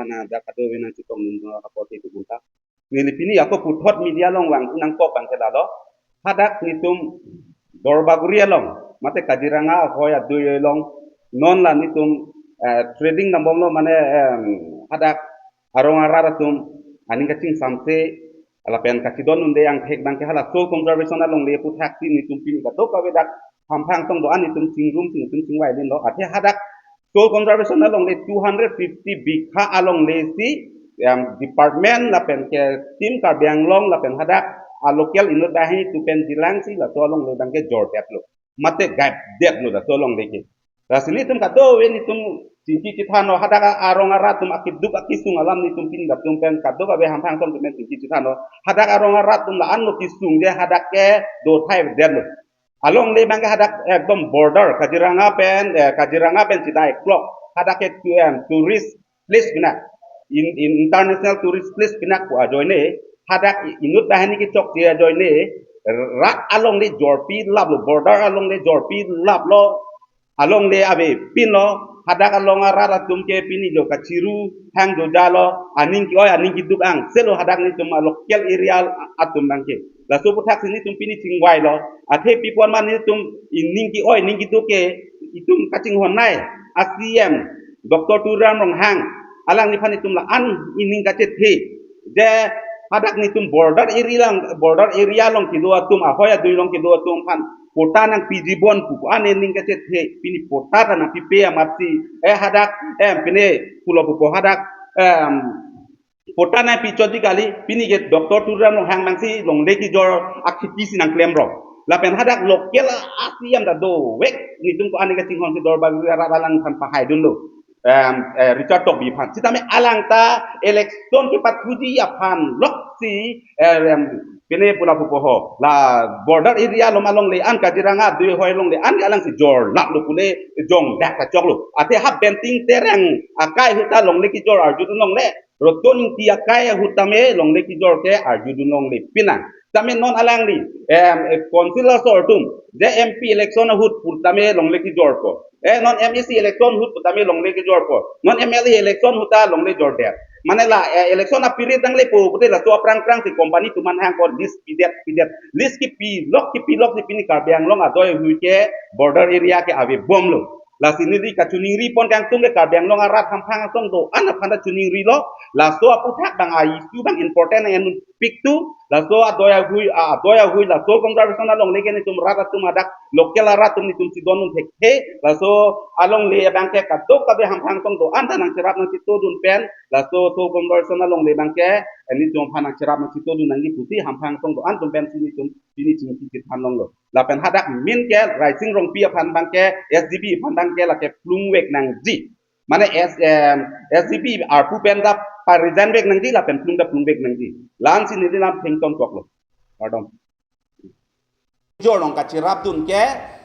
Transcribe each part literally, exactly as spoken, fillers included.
na dak kadokave nangchetongdun apot itum ta. Neli pini ako puthot media along vang nangkok abang ke lalo. Hadak netum Dorbaguri along, mate Kaziranga ahoi adui along, non la netum, eh, trading dambomlo mane, em, hadak arong arat atum aning kachingsamse, lapen kachidon unde angthek abang ke hala soil conservation alongle aputhaksi netum pini kadokave dak hamphang tong do-an netum chingrum si netum chingvai linlo. Athe hadak soil conservation alongle two hundred fifty bigha alongle si, em, department lapen ke team Karbi Anglong lapen hadak a local inut banghini atum pen jilang si laso alongle abang ke jordetlo. Mate gaibdetlo laso alongle ke. Lasi netum kadokave netum chingki chethanlo, hadak arong arat atum akeduk akesung alam netum pini latum pen kadokave hamphang tong atum pen chingki chethanlo. Hadak arong arat atum la-an lo kesung je hadak ke dothai detlo. Alongle abang ke hadak ekdom border Kaziranga pen, eh, Kaziranga pen chidai klok. Hadak ke tu em tourist place pinak. In, in international tourist place pinak pu ajoine. Hadak inut banghini kechokche ajoine. Rat alongle jorpi laplo, border alongle jorpi laplo. Alongle avepinlo, hadak along arat atum ke pini jo kachiru hang jo jalo, aning ke-oi, aning keduk angselo hadak netum a local area atum abang ke. Laso aputhaksi netum pini chingvailo. Athe pi apot ma netum ining ke-oi, ining keduk ke itum kachinghon nai, a C M, Doctor Tuliram Ronghang, alangliphan netum la-an ining kachethe. Je hadak netum border area along, border area along kedo atum, ahoi adui along kedo atum aphan patta nangpiji bon pu pu an ining kachethe, pini patta ta nangpipe amatsi, eh, hadak, em, pine pulo pupo hadak, em, patta nangpichotji kali, pini ke Doctor Tuliram Ronghang nangsi longle kejor akhiti si nangklemrong. Lapen hadak local a C M ta dovek, netum ko ani kachinghon si Dorbaguri arat alangphan pahaidunlo. Em, eh, Richard Tokbi aphan. Sitame alang ta election kepathuji aphan loksi, eh, em, pine pula pupo ho. La border area along alongle an Kaziranga adui ahoi alongle an alangsi jorlaplo pule jongdak kachoklo. Athe ha Benting Terang akai ahut ta longle kejor arjudun longle. Roton Ingti akai ahut tame longle kejor ke arjudun longle pinang. Tame non alangli, em, eh, council asor atum, je M P election ahut putame longle kejorpo. Eh, non M A C election ahut putame longle kejorpo. Non M L A election ahut ta longle jordet. Mane la, eh, election apirit dang lepo pute laso aphrang phrang si company atum aphan hangko list pidet pidet. List kepilok kepilok si pini Karbi Anglong adoi ahui ke border area ke avebomlo. Lasi neli kachiningri pon kangtung ke Karbi Anglong arat hamphang asong do-an aphan ta chiningrilo. Laso aputhak abang a issue abang important en piktu. Laso adoi ahui, a, adoi ahui, laso conservation alongle ke netum rat atum hadak local arat atum netum chidon un thekthe. Laso alongle abang ke kadokave hamphang asong do-an ta nangcherap nangchitodun pen. Laso soil conservation alongle abang ke, eh, netum aphan nangcherap nangchitodun nangji pusi hamphang asong do-an atum pensi netum pini chingki chethan longlo. Lapen hadak min ke Raising Rongpi aphan abang ke S G B aphan abang ke lake plungvek nangji. Mane S, em, S G B arpu pen ta pa-resign vek nangji lapen plung ta plungvek nangji. La-ansi neli lam thengton koklo. Pardon. Jor nong kachirapdun ke,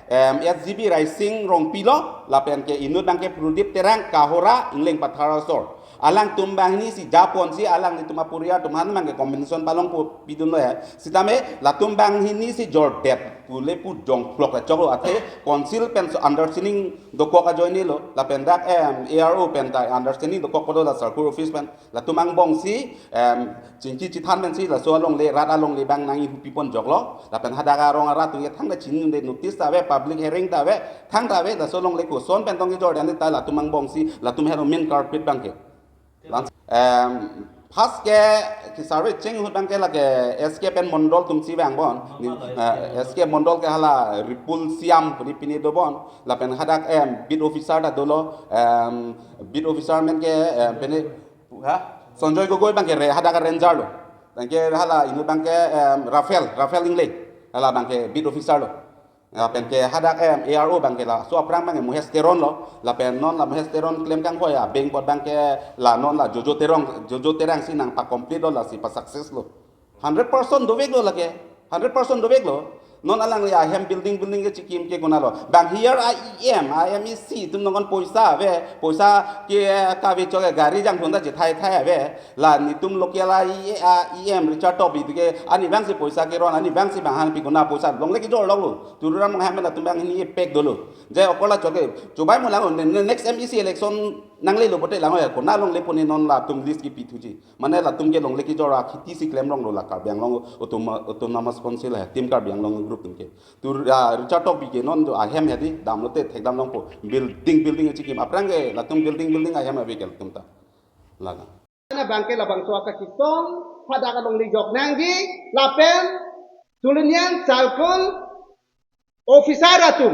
em, S G B Raising Rongpi lo, lapen ke inut abang ke Pradip Terang Kahora Ingleng Pathar asor. Alangtum banghini si japonsi alanglitum aporiar atum aphan abang ke compensation palong pu pidunlo ya. Sitame latum banghini si jordet pule pu jongklok la choklo, athe council pen so understanding dokok ajoinelo, lapen dak, em, A R O pen ta understanding dokok pado la circle office pen. Latum angbongsi, em, chingki chethan pensi laso alongle, rat alongle abang nangkihupi pon joklo. Lapen hadak arong arat atum ke thangta chinine notice ta ave, public hearing ta ave, thangta ave, laso alongle koson pen tong kejor dan ta latum angbongsi, latum hero main culprit abang ke. Em, first ke, ke survey cheng ahut abang ke lake S K pen Mondol atumsi vangbom. Ni, eh, S K Mondol ke hala Ripul Siam puni pini dobom. Lapen hadak, em, beat officer ta dolo, em, beat officer amen ke, em, pini, ha? Sanjoy Gogoi abang ke re, hadak ranger lo. Abang ke hala inut abang ke, em, Rafael, Rafael Ingleng. Hala abang ke beat officer lo. Lapen ke hadak, em, A R O abang ke laso aphrang abang ke Muhes Teron lo. Lapen non la Muhes Teron klem kanghoi abeng apot abang ke la non la Jojo Terang, Jojo Terang si nangpa-complete lo, lasi pa-success lo. Hundred percent doveklo lake. Hundred percent doveklo. Non alangli ahem building building kechikim ke konatlo? Bang here a E M, a M A C atum nongon poisa ave, poisa ke kave chok ke gari jangthun ta chethai thai ave. La netum local a E M Richard Tokbi ke ani bangsi poisa keron, ani bangsi bang hangpi, konat poisa longle kejor longlo. Tuliram Ronghang ahem latum bang hini pek dolo. Je okola chok ke chobai mo lang, ne-, ne-, next M A C election nanglelo pote lang ya, konat longle pone non latum list kepithuji. Mane latum ke longle kejor akhiti si klem longlo la Karbi Anglong Autonoma-, Autonomous Council ahem, Team Karbi Anglong group atum ke. Tur, ah, Richard Tokbi ke non jo ahem hedi damlote thekdam longpo. Building building chikim, aphrang ke latum building building ahem ave ke latum ta. Lala. Labang ke labangso akachetong hadak alongle jok nangji, lapen Tuluniang Circle officer atum,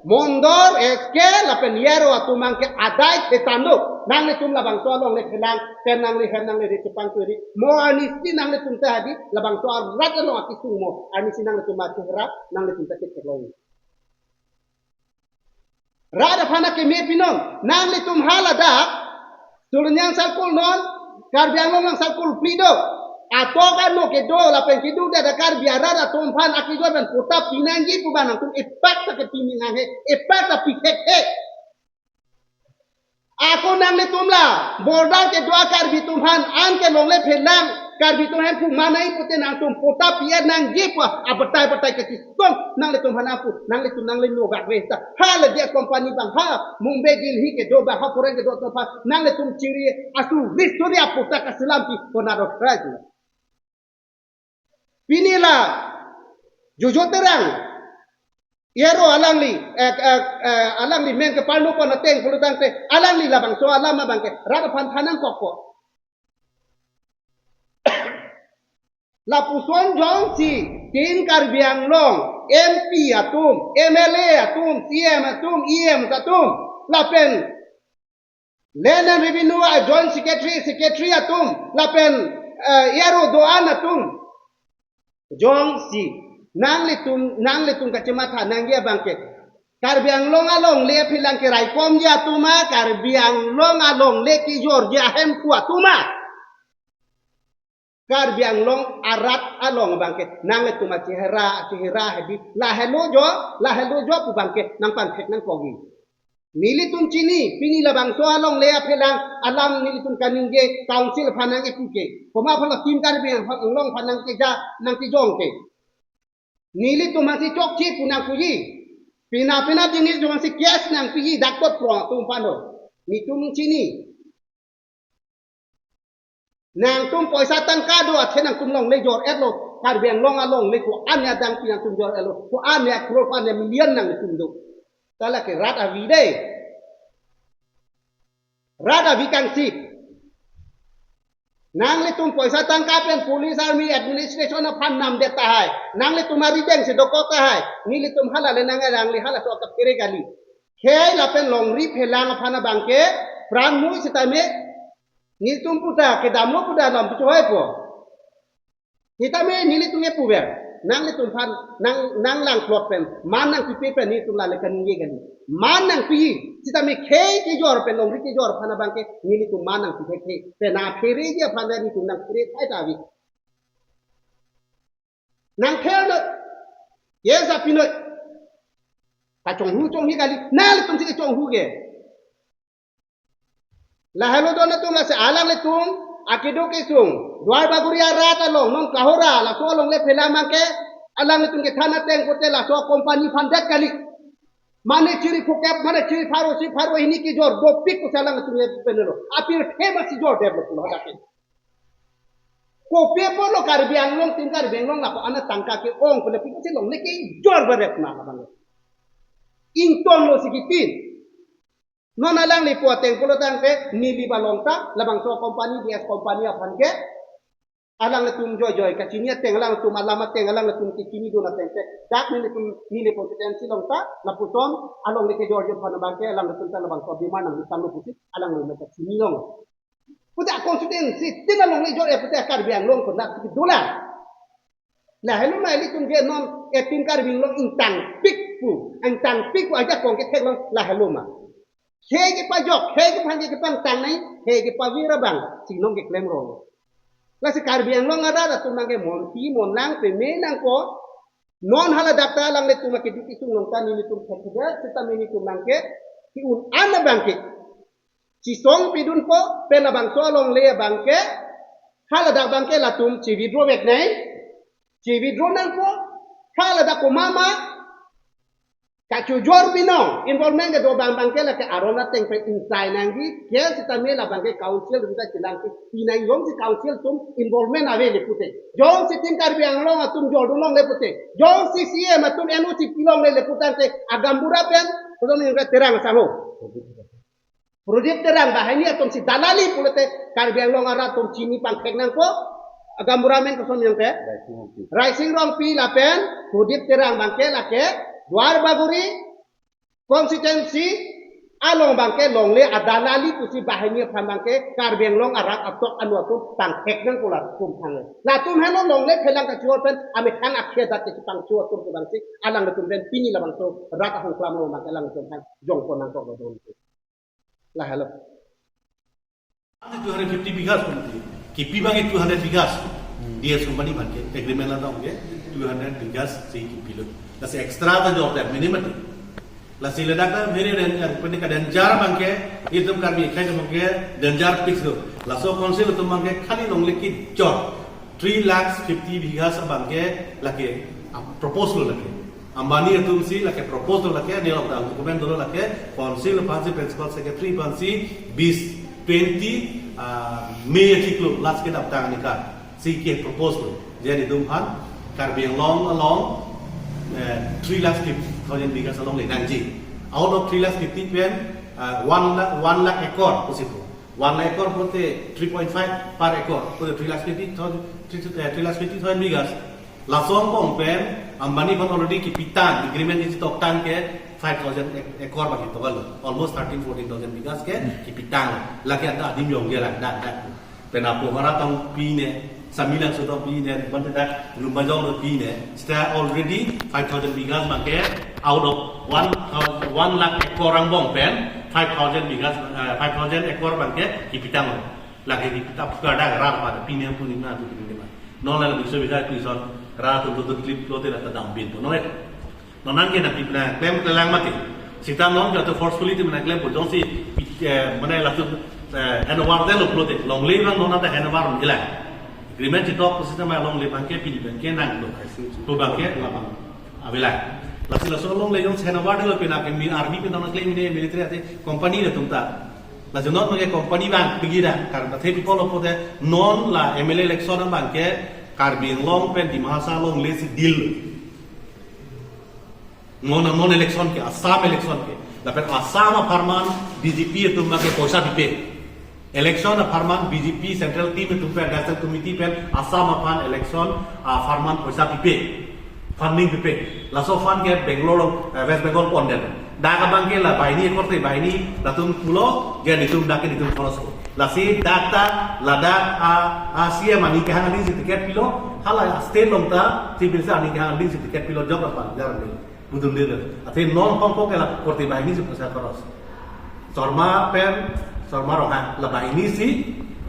Mondol, S K, lapen E R O atum abangke adai thetan do. Nanglitum labangso alongle phelang, pen nangli hem nangli ri chepang turi. Mo arnisi nanglitum ta hadi, labangso arat along akesung mo arnisi nanglitum achehra, nanglitum ta ketheklong. Rat aphan akeme pinon, nanglitum haladak, Tuluniang Circle non, Karbi Anglong Circle phli do. Atok ano kedo lapen kedo dada Karbi arat atum aphan akejor pen patta pinangji pu abang nangtum epak ta kepi nangji, epak ta pithek he. Ako nanglitum la border kedo a Karbi atum aphan an ke longle phelang, Karbi atum aphan pu manai pute nangtum patta pi-et nangji pu abatai batai kachetong nanglitum aphan pu, nanglitum nangli logak ve ta. Hala dia company abang ha Mumbai Delhi kedo abang ha foreign kedo atum aphan nanglitum chiri asu risuri apatta kaselam pi konat ro krai. Pini la Jojo Terang, E R O alangli, eh, eh, eh, alangli men keparlo pon ateng pulotangte, alangli labangso alam abangke rat aphan than nangkokpo. Lapuson jongsi Team Karbi Anglong, M P atum, M L A atum, C M atum, E M atum, lapen Land and Revenue a Joint Secretary, Secretary atum, lapen, eh, E R O do-an atum. Jongsi nanglitum, nanglitum kachematha nangji abangke, Karbi Anglong alongle aphelang keraikomji atum ma, Karbi Anglong alongle kejorji ahemphu atum ma. Karbi Anglong arat along abangke nanglitum achehra, achehra hedi, lahelo jo, lahelo jo pu abangke nangpanthek nangkokji. Nelitum chini, pini labangso alongle aphelang alam nelitum kaningje council aphan nang-ipu ke. Komat aphan? Team Karbi Anglong aphan nangkeja, nangkejong ke. Nelitum aphansi chokche pu nangpuji. Pina pina dini nelitum aphansi case nangpiji, daktot prong atum aphan ho. Netum chini. Nangtum poisa tangka do athe nangtum longle jor-etlo, Karbi Anglong alongle ko-an adang pi nangtum jor-etlo, ko-an a crore, ko-an a million nangtum do. Ta lake rat avi dei. Rat avi kangsi. Nanglitum poisa tangka pen police, army, administration aphan namdet tahai. Nanglitum arideng si dokok tahai. Nelitum hala le nang-, nangli halaso akaphere kali. Khei lapen longri phelang aphan abangke pran mui sitame, nelitum puta kedamlo puta lam puchohoi po. Sitame nelitum epuver. Nanglitum aphan, nang, nanglang plot pen, man nangpipe pen nelitum lale kaningje kali. Man nangpi, sitame khei kejor pen longri kejor aphan abangke nelitum man nangpipe khei. Pen aphereji aphan nelitum nangphere thai ta avi. Nangther noi. Yes, aphi noi. Kachonghu chonghi kali. Nanglitum si kachonghu ke. Lahelo don atum lasi alanglitum akedo kesung Duarbagori arat along, non Kohora, laso alongle phelang abangke alanglitum kethan ateng pute laso company aphan det kali. Mane chiri phokep, mane chiri pharo, si pharo hini kejor dopik pusi alanglitum le penelo. Apirthe masi jordetlo pulo hadak ke. Kopi apotlo Karbi Anglong, Team Karbi Anglong lapu-an atangka ke-ong pule pik si longle kejor baret na abang. Ingtonlo si kitin. Non alangli pu ateng pulotangte neli ba longta, labangso company, D S company aphan ke alanglitum joijoi kachini ateng, alanglitum alam ateng, alanglitum kachini dun ateng te, dak nelitum, neli constituency longta, lapuson alongle kejor jor aphan abangke alanglitum ta labangso abimar nangtanglo pusi alanglitum kachini long. Pute a constituency tin alongle jor-et pute Karbi Anglong konat si dolang. Lahelo ma ilitum ke non e Team Karbi Anglong ingtangpik pu, ingtangpik pu ajakong ketheklong, lahelo ma. Khei kepajok, khei kephan ke kepangtang nai, khei kepavir abang si non keklem rong. Lasi Karbi Anglong arat atum nangke monpi monlang peme nangkok, Non haladak ta alanglitum akeduk kesung along ta nelitum thekthedet seta nelitum abangke ke-un an abangke chisong pidunpo, pen labangso alongle abangke haladak abangke latum chi-withdraw vek nai, chi-withdraw nangpo, haladak komat ma kachojor pinong involvement kedo abang abangke lake aron ateng pen ingchai nangji, ke sitame labangke council atum ta chelang ke pinang, jongsi council atum involvement ave le pute, jongsi tin Karbi Anglong atum joldun longle pute, jongsi C E M atum N O C pilongle le putangte, agaonbura pen, koson yang Terang asangho, Prodip Terang banghini atum si dalali pulote Karbi Anglong arat atum chini pangthek nangpo. Agaonbura amen koson yang te? Raising Rongpi. Raising Rongpi lapen Prodip Terang abangke lake Duar Bagori constituency along abangke longle adalali pusi banghini aphan abangke Karbi Anglong arat atok anu atum pangthek nangpo latum aphan. Latum henlo longle phelang kachor pen amethang akhei adat kepangcho atum ke abangsi alanglitum pen pini labangso rat ahong klam along abangke alanglitum aphan jongpon nangkok lo don. Lahelo. Two hundred fifty bighas pon kipi abangke two hundred bighas. D S company abangke agreement la dong ke two hundred bighas si kipilo. Lasi extra ta jor ta minimum. Lasi ladak ta very danger, pene ka danger abangke itum Karbi akhei atum ke danger fix do. Laso council atum abangke khali longle kejor three lakhs fifty bighas abangke lake, ah, propose lo lake. Ambani atum si lake propose lo lake, ne lok dang document dolo lake, council aphansi principal secretary aphansi bis twenty, ah, May achiklo last kedamtang anika si ke propose lo. Je nelitum aphan Karbi Anglong along, eh, three lakhs fifty thousand bighas alongle nangji. Out of three lakhs fifty pen, ah, one lakh, one lakh acre pusi pu. One lakh acre pulote three point five per acre, pulote three lakhs fifty thousand, three, eh, three lakhs fifty thousand bighas. Laso angbong pen Ambani aphan already kipitang, agreement kechetoktang ke five thousand ac-, acre abang ketoka lo. Almost thirteen, fourteen thousand bighas ke kipitang. Lake anta adim yong dia lang, dak, dak. Pen apo hara tang pine, Samelangso tang pine, bante dak Lumbajong tang pine. Seta already five thousand bighas abangke out of one thousand, one lakh acre angbong pen, five thousand bighas, eh, five thousand acre abangke kipitang lo. Lake kipitang puka dak rat pada pine puni na tu pine ma. Non la biso bighas tu ison rat tu tu clip lo te la ta dam bin tu non. Non nangke nangpi pina klem kelang mati. Seta non ke to forcefully ti pina klempo, jongsi, eh, mane langsung, eh, hand over te lo pulote. Longle abang non anta hand over nangkelang. Agreement chetok pusi ta ma longle abangke pini abangke nanglo. Pu abangke labang avelang. Lasi laso longle jongsi hand over te lo pina ke mi army pina nangklem ne military ate company le atum ta. Lasi non abangke company abang pigi da. Karena the people of the non la M L A election abangke Karbi Anglong pen Dima Hasao alongle si deal. Non, non election ke, Assam election ke. Lapen Assam apharman B J P atum ke poisa pipe. Election apharman B J P central team atum pen, national committee pen Assam aphan election apharman poisa pipe. Funding pipe. Laso fund ke Bangalore, eh, West Bengal pon det. Dak abangke la banghini acre te banghini latum pulo, je nelitum dak ke nelitum khoros ko. Lasi dak ta ladak a, a C M aning kehang aning si ticket pilo, hala state along ta Chief Minister aning kehang aning si ticket pilo, jok apa jar ni. Budum de. Athe non pon ko ke la korte banghini si poisa khoros. Sharma pen, Sharma Ronghang, la banghini si,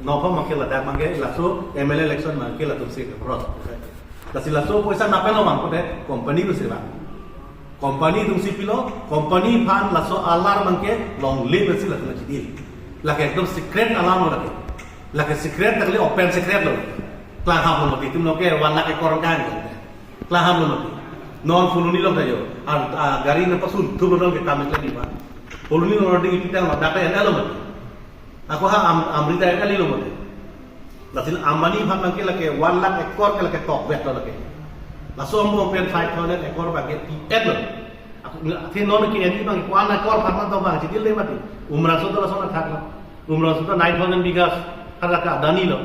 non pon abangke ladak abangke laso M L A election abangke latum si khoros. Lasi laso poisa nangpilo abang pulote company atum si abang. Company atum si pilo, company aphan laso alar abangke longle pensi latum si deal. Lake ekdom secret alar lo lake. Lake secret, lake open secret lo. Klangham lo mati, itum lo ke one lakh acre kan. Klangham lo mati. Non Phuloni along ta jo. Ar, a, gari nangpasun thup lo non ke kam le di ba. Phuloni along ding ipitang lo, dak ta en lo mati. Ako ha Am-, Amri ta en lo mati. Lasi Ambani aphan abangke lake one lakh acre ke lake tokvek lo lake. Laso angbong pen five thousand acre abangke pi-et lo. Ako, athe non ke en abang one acre aphan ma to abang si deal le mati. Umrangso ta lason athak lo. Umrangso ta nine thousand bighas, hala ke Adani lo.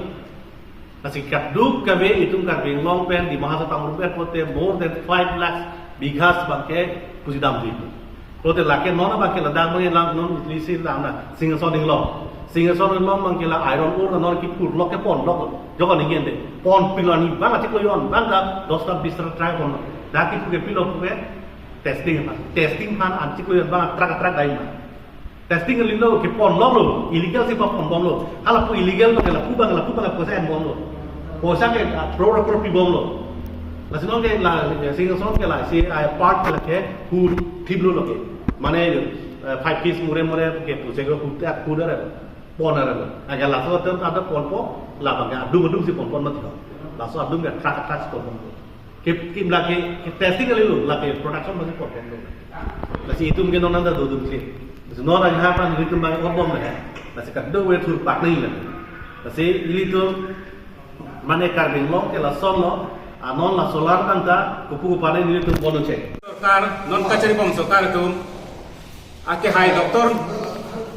Lasi kadokave itum Karbi Anglong pen Dima Hasao pangrum pen pulote more than five lakhs bighas abangke pusi damji. Pulote lake non abangke ladak abangke lang non lisi lang na Singhason Inglong. Singhason Inglong abangke la iron ore non kiphur lok kepon lok. Jokon ingin de. Pon pilo ni abang achiklo jon abang ta dos ta bis ta try pon. Dak kiphur ke pilo ke testing apa? Testing aphan achiklo jon abang truck truck dai ma. Testing kalilo, kepon lok lo, illegal si pon bom lo. Hala pu illegal abangke lapu abang, lapu abang poisa en bom lo. Poisa ke, ah, crore crore pi bom lo. Lasi non ke la, sing song ke la, si ai part lake hu thip lo lake. Mane, eh, five feet mure mure ke pu se ko hu ta hu da re. Pon ra lo. Agar laso atum ada ponpo, labang ke adung adung si ponpon mati ho. Laso adung ke truck truck si ponpon. Ke, ke lake, ke testing kali lo, lake production masih ponpon lo. Lasi itum ke non anta dodun si. Lasi non aja ha pan itum bang orbom le. Lasi kado we thur pak nahi le. Lasi ilitum mane Karbi Anglong ke lason lo, anon la solar kanta, kupu kupane nelitum bono cek. Sorkar, non kachari bong sorkar atum, akehai Doctor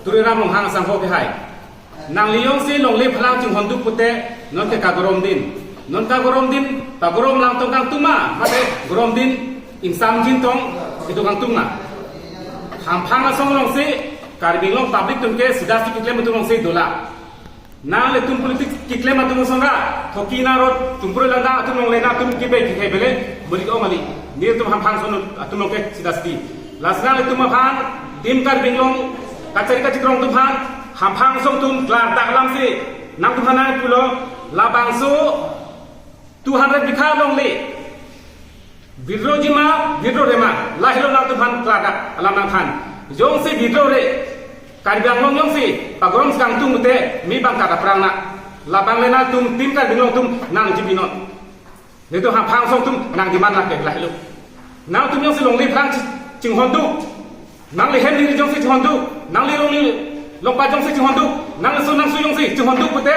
Tuliram Ronghang asangho kehai. Nangli jongsi longle phelang chinghonduk pute, non ke kagorom din. Non kagorom din, kagorom lang tong kangtung ma, mate gorom din, ingsam jin tong, itum kangtung ma. Hamphang asong alongsi, Karbi Anglong public atum ke, sida si keklem atum alongsi dola. Nanglitum politics keklem atum asonra, thoki na rot, tumpur landa atum longle na atum kibe kikai bele, beri ko mali. Nelitum hamphang ason atum along ke sida sidi. Lasi nanglitum aphan, Team Karbi Anglong, kachari kachikrong atum aphan, hamphang asong atum, klardak alam si, nangtum aphan nangpulo, labangso, two hundred bikha longle. Withdraw jima, withdraw rema. Lahelo nangtum aphan klardak alam nangthan. Jongsi withdraw re. Karbi Anglong jongsi pagorom si kangtung pute mi bang kada prang na. Labang le nangtum Team Karbi Anglong atum nangji binon. Nelitum hamphang asong atum nangdemand lake lahelo. Nangtum jongsi longle phelang chi-, chinghonduk. Nangli hem neli jongsi chinghonduk, nangli longle longpa jongsi chinghonduk, nangli su nangsu jongsi chinghonduk pute.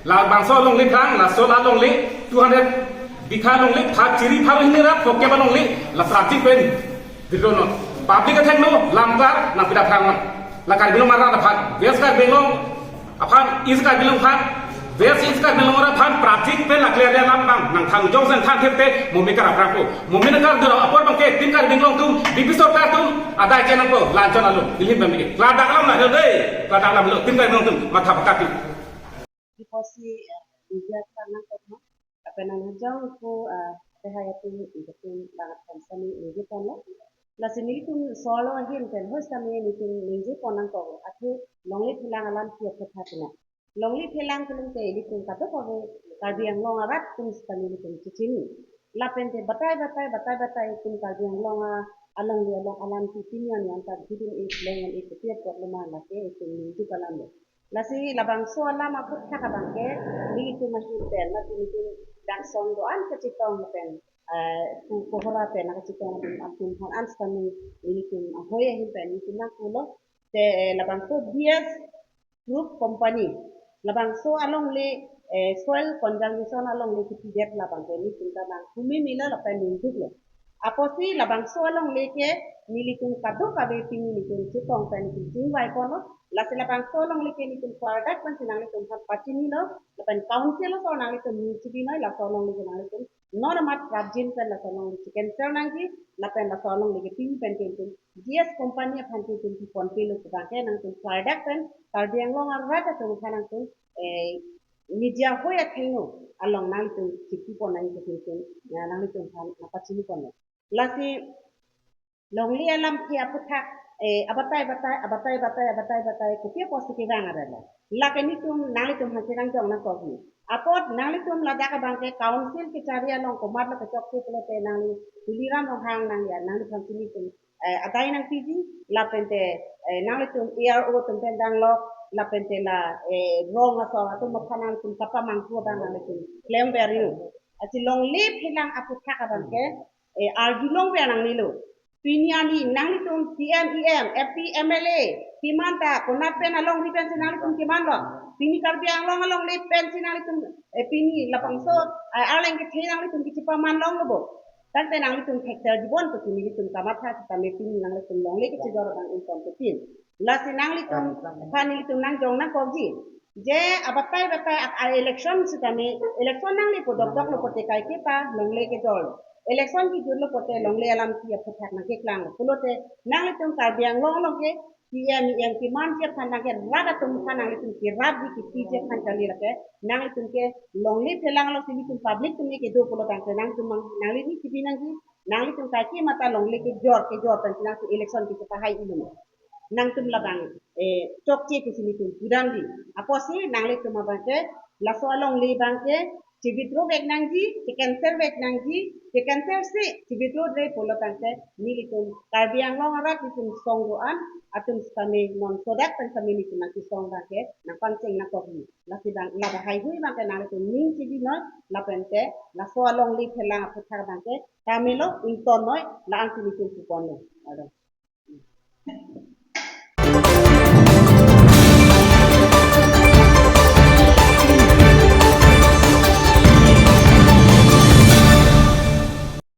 Labangso longle phelang, laso la longle, two hundred bikha longle, pha chiri pha hini ra, phoke ba longle, la prapjin pen withdraw non. Public atheng no, lamkar, nangpida phrang non. La Karbi Anglong arat aphan, West Karbi Anglong aphan, East Karbi Anglong aphan, West East Karbi Anglong arat aphan, prapjin pen la clear alam bang, nangthan jongsi nangthan thip te, momi kar aphrang ko. Momi nangkar dura apor bang ke, Team Karbi Anglong atum, B P sorkar atum, adai ke nangpo, lanchon alo, ilim bang ke. Klardak alam lahelo dei, klardak alam lo, Team Karbi Anglong atum, matha pakat ti. Di posi, eh, media aphan nangkok ma, apa nang jong ko, eh, tehai atum, atum bang aphan sami media aphan lo. Lasi nelitum solo ahin pen host kami nelitum ningje pon nangkok, athe longle phelang alam kiya ketha pina. Longle phelang kelung te ilitum kadokave Karbi Anglong arat atum sitame ilitum chechini. Lapen te batai batai batai batai itum Karbi Anglong a alongle along alam si pini an yang tak hidin ik leng an ik tiap kuat lema lake itum ningje alam lo. Lasi labangso alam aphuthak abang ke nelitum ahin pen, nelitum dak song do-an kachetong pen, eh, pu kohora pen kachetong pen atum aphan an sitame nelitum ahoi ahin pen nelitum nangpulo te, eh, labangso D S Group Company. Labangso alongle, eh, soil conservation alongle kipidet labang ke nelitum ta nang humi mila lapen ningduk lo. Apotsi labangso alongle ke nelitum kadokave pini nelitum chetong pen nelitum chingvai kono. Lasi labangso alongle ke nelitum klardak pen si nanglitum aphan pachini lo. Lapen council aso nanglitum ningje binoi, laso alongle ke nanglitum non amat prapjin pen laso alongle ke cancel nangji. Lapen laso alongle ke pini pen ke nelitum D S company aphan ke nelitum pipon pilo abang ke nangtum klardak pen Karbi Anglong arat atum aphan nangtum, eh, media hoi athengno along nangtum chipi pon nangji ke nelitum, ya, nanglitum aphan nangpachini pon. Lasi longle alam ke aphuthak, eh, abatai batai, abatai batai, abatai batai, kopi apotsi kevang arelo. Lake nelitum, nanglitum aphan si nangjong nangkokji. Apot nanglitum ladak abang ke council kachari along komatlo kechokche pulote nangli Tuliram Ronghang nangli, nangliphan si nelitum, eh, adai nangpiji, lapen te, eh, nanglitum A R O atum pen danglok, lapen te la, eh, rong aso atum aphan nangtum kapamanghu abang nanglitum klem beri. Lasi longle phelang aphuthak abang ke, eh, arjulong pen nangnelo. Pini ani nanglitum C M, E M, M P, M L A, keman ta konat pen alongri pen si nanglitum keman lo. Pini Karbi Anglong alongle pen si nanglitum, eh, pini labangso, eh, arleng kethe nanglitum kechepaman longlo bo. Tangte nanglitum thekser jibon to pini nelitum kamatha sitame pini nanglitum longle kechejor abang ington ke pin. Lasi nanglitum aphan nelitum nangjong nangkokji. Je abatai batai ak a election sitame election nanglepo dokdok lo pote kaike ta longle kejor. Election kejut lo pote longle alam si aphuthak nangkeklang lo. Pulote nanglitum Karbi Anglong along ke C M, E M keman si aphan nangke rat atum aphan nanglitum kerapji kepiji aphan kali lake nanglitum ke longle phelang lo si nelitum public atum ke kedo pulo tangte nangtum mang nangli ni kibi nangji nanglitum kaike mata longle kejor kejor pen si nangtum election kepahai ilum. Nangtum labang, eh, chokche pusi nelitum pudamji. Apotsi nanglitum abang ke, laso alongle abang ke, Che-withdraw vek nangji, che-cancel vek nangji, che-cancel si, che-withdraw-re pulo tangte, nelitum Karbi Anglong arat nelitum song do-an, atum sitame non sodak pen sitame nelitum nangkesong abangke, nangpangcheng nangkokji. Lasi abang, la haihui abangke nanglitum ning chebinoi, lapente, laso alongle phelang aputhak abangke, kamelo ingtonnoi, la-an si nelitum puponlo. Ado.